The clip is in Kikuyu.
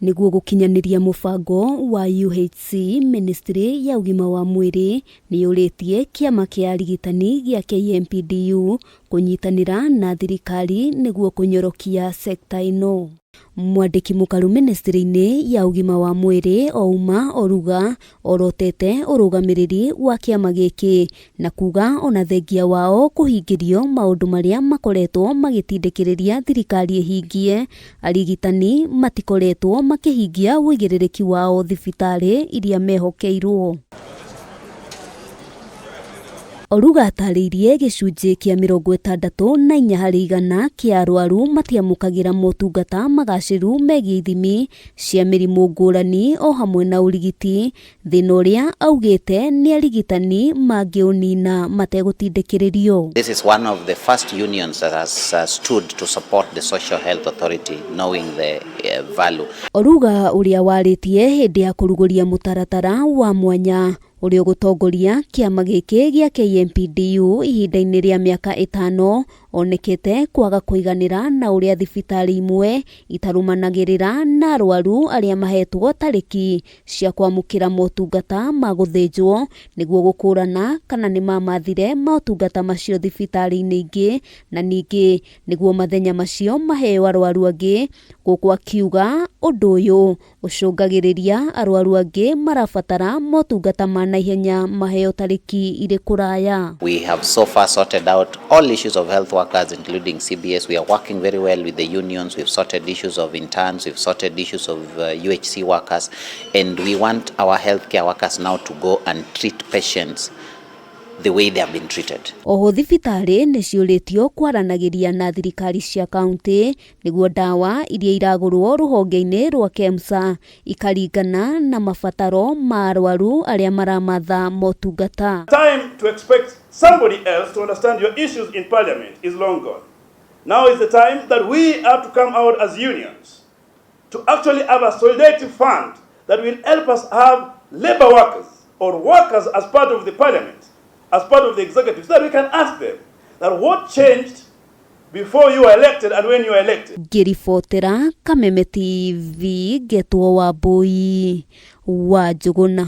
Nĩguo gũkinyanĩria mũbango wa UHC, Ministry ya ũgima wa mwĩrĩ nĩ yũrĩtie kĩama kĩa arigitani gĩa KMPDU kũnyitanĩra na thirikari nĩguo kũnyorokia sekta ĩno. Mwandĩki mũkaru ministry-inĩ ya ũgima wa mwĩrĩ Ouma Oruga orotete ũrũgamĩrĩri wa kĩama gĩkĩ na kuga ona thengia wao kũhingĩrio maũndũ marĩa makoretwo magĩtindĩkĩrĩria thirikari ĩhingie, arigitani matikoretwo makĩhingia ũigĩrĩrĩki wao thibitarĩ iria mehokeirwo. Oruga atarĩirie gĩcunjĩ kĩa 64 harĩ igana kĩa arwaru matiamũkagĩra motungata magacĩru megiĩ ithimi cia mĩrimũ ngũrani o hamwe na ũrigiti, thĩna ũrĩa augĩte nĩ arigitani mangĩũnina mategũtindĩkĩrĩrio. This is one of the first unions that has stood to support the Social Health Authority, knowing the value. Oruga ũrĩa warĩtie hĩndĩ ya kũrugũria mũtaratara wa mwanya ũrĩa ũgũtongoria kĩama gĩkĩ gĩa KMPDU ihinda-inĩ rĩa mĩaka 5 onekete kwaga kũiganĩra na ũrĩa thibitarĩ imwe itarũmanagĩrĩra na arwaru arĩa mahetwo tarĩki cia kwamũkĩra motungata ma gũthĩnjwo nĩguo gũkũrana kana nĩ mamathire motungata macio thibitarĩ-inĩ ingĩ na ningĩ nĩguo mathenya macio maheo arwaru angĩ, gũkũ akiuga ũndũ ũyũ ũcũngagĩrĩria arwaru angĩ marabatara motungata ma naihenya maheo tarĩki irĩ kũraya. We have so far sorted out all issues of health workers, including CBS. We are working very well with the unions. We've sorted issues of interns, we've sorted issues of UHC workers, and we want our healthcare workers now to go and treat patients the way they have been treated. Oho thibitarĩ nĩ ciũrĩtio kwaranagĩria na thirikari cia kaunti nĩguo ndawa iria iragũrwo rũhonge-inĩ rwa KEMSA ikaringana na mabataro ma arwaru arĩa maramatha motungata. Time to expect somebody else to understand your issues in parliament is long gone. Now is the time that we have to come out as unions to actually have a solidarity fund that will help us have labor workers or workers as part of the parliament, as part of the executive, so that we can ask them that what changed before you were elected and when you were elected. Ngĩribotera Kameme TV ngetwo Wambui wa Njũgũna.